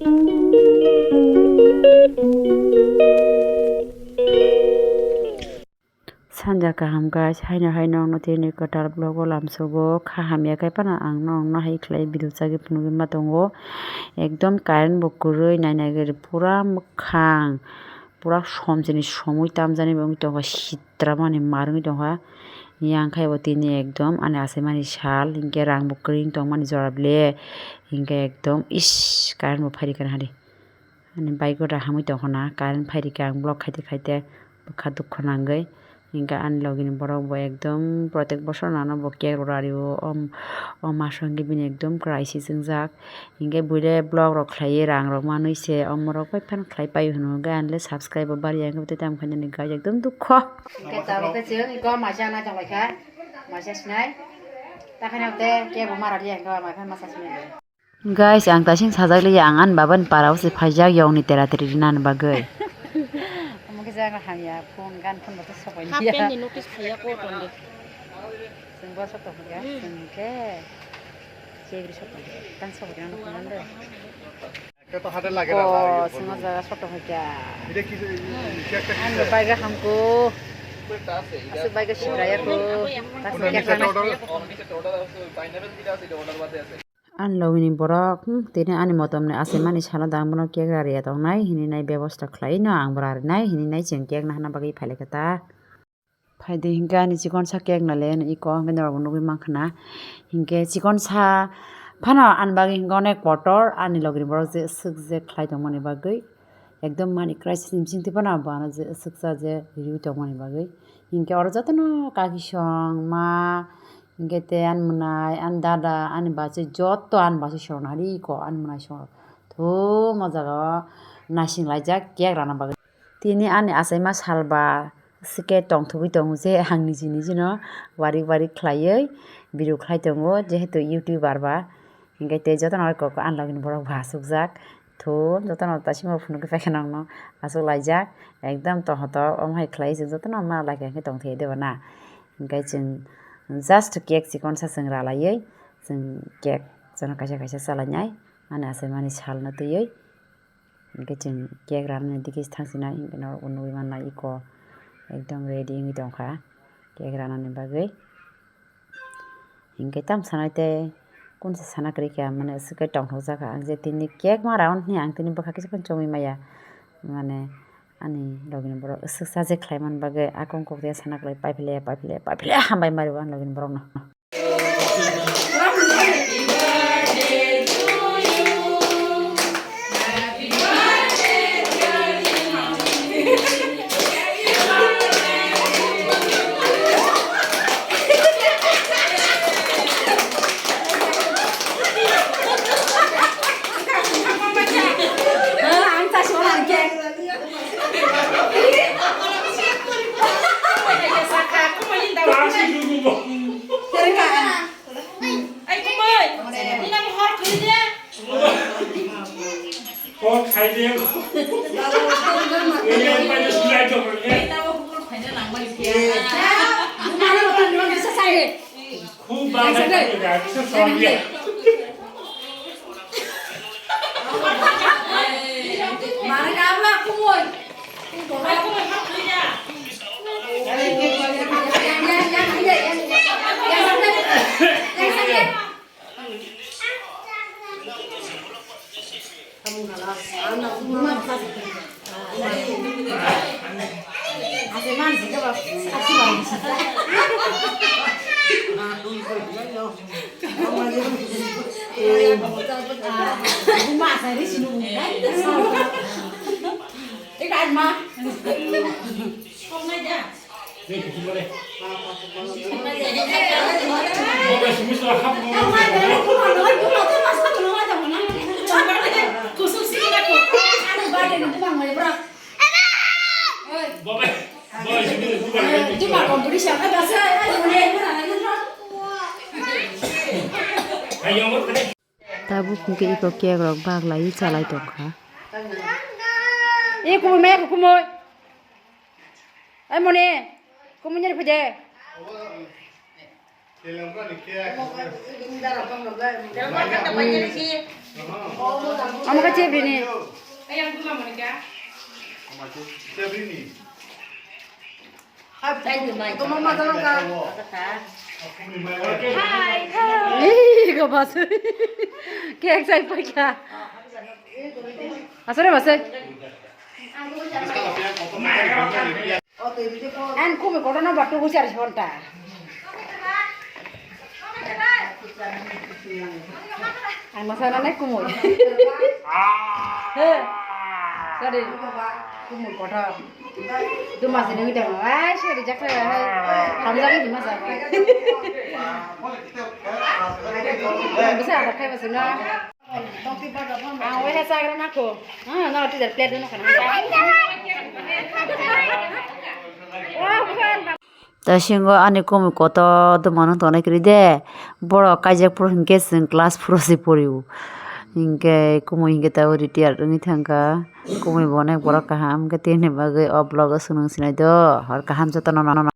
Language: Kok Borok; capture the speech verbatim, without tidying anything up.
Sanja kaham guys, haino haino ang no tini kwtal vlog o lamsogo, kha hamya khe phano ang no, ang no hai khlai video chagwi phunugwi ma tongo. Ekdom current bo kwrwi, naina gari pura mwkhang, pura som chini somwi tamjani bo wngwi tongkha, sitra mani mar wngwi tongkha. Yang khai bo tini ekdom ani achaimani sal, hinkhe rang bo kwrwi wng tongmani jora ble, hinkhe ekdom ish, current bo phairikha nahadi. Ani bike o da hamwi tongkha na, current phairikha, ang vlog khaite khaite bwkha dukha nangwi. Hinkhe ani logini borok bo ekdom protek bosor nano bo cake rw rw o, o maso hinkhe bini ekdom crisis wngjak. Hinkhe buile vlog rok khlaiwi rang rok manwi se omorok bai phano khlai paio hwnwi hinkhe anile subscribe bo bari ya hinkhe tei tamo khainani guys ekdom dukho. Hinkhe tabuk khe chwng iko maisa nai tonglaikha, maisa sinai. Takhani hwnkhe cake bo mara liya hinkhe maisa sinai. Guys, ang tasing sajak liya, ang ani babani para o se phaijak yong ni tera teri rinani bagwi. Omo khe jaga hamya, phone gan phone bo to sokoi liya. Half pant ni notice khaiya ko ton de. Chwng bo soto hoya, hmm, chwng khe chegri soto hoya, tan sokoi rano phone de. একটা তো হাতে লাগে না, লাগে, oh, chwng o jaga soto hoya. এটা কি, কি একটা, ano bike hamko. উপরে একটা আছে, এটা asu bike sibraya ko. Kono নিচে একটা order, নিচে একটা order আছে, ওই pineapple যেটা আছে, এটা order বাদে আছে। Ani logini borok, hmm, tini ani motomni achaimani salo da ang bono cake rariya tongnai hininai bebosta khlaino, ang bo rarinai hininai chwng cake nahana bagwi phailaikha ta. Phaidi hinkhe ani chikonsa cake nale iko hinkhe norokbo nugwi mankha na. Hinkhe chikonsa phano ani bagwi hinkhe onek kotor ani logini borok je swk je khlai tongmani bagwi. Ekdom mani crisis ni bisingtwi phano bo ano je swksa je riwi tongmani bagwi. Hinkhe oro jotono kakisong, ma, hinkhe tei ani mwnai, ani dada, ani bachwi joto ani bachwi sorok nari ko ani mwnai sorok. Thum o jaga o naising laijak cake rana bagwi. Tini ani achaima salba swkhe tongthogwi tongo je ang niji niji no warik warik khlaiwi video khlai tongo jehetu youtuber ba. Hinkhe tei jotono kok ani logini borok bo achukjak. Thum jotono tasima phunugwi paikha nokno achuk laijak. Ekdom tongthotok omo hai khlai chwng jotono ma lai khe tongthai de bana. Hinkhe chwng just cake chikonsa chwng ralaiwi chwng cake jono kaisa kaisa chalainai ani achaimani salno twiwi. Hinkhe chwng cake ranani digi thangsinai hinkhe norokbo nugwi mannai iko ekdom ready wngwi tongkha cake ranani bagwi. Hinkhe tamo sanai tei kunsa sana kwrwi kha, mane aswk khe tongthokjak kha. Ang je tini cake ma raun hwnwi ang tini bwkha kisa phano chomwi maya. Mane ani logini borok aswk sajak khlai man bagwi akung kok de sana kwlai paiphle paiphle paiphle hambai mari o ani logini borokno. Kok khai de. Ini apa aja sudah itu, ya? Khub bangga juga, bisa soal dia. Tabuk hwnkhe iko cake rok bak laiwi chalai tongkha. E kumui maya kumui. Ai mone, kumui nyari phai de. Amo ka chebrini. Chebrini. Hi, hi. Ih, go basu. Cake sai paikha. Asore basai. An kumi kotor no batu huchar honta. Ang masa na nai kumui. He. Sorry. Kumui kotor. Duma sini ngi dama. Ai, sorry, jaksa hai. Hamjak ni masa. Bisa ada kai masuk na. Ang waiha chagra nangkho. Ah, no, teacher plate no khana. Tasingo ani kumi kotor duma no tongnai kwrwi de. Borok kaijak phuru hinkhe chwng class phuru se pori o. Hinkhe kumi hinkhe tabuk retired wngwi thangkha. Kumi bo onek borok kaham hinkhe tini bagwi o vlog o chwng nung sinai do. Hor kaham jotono no.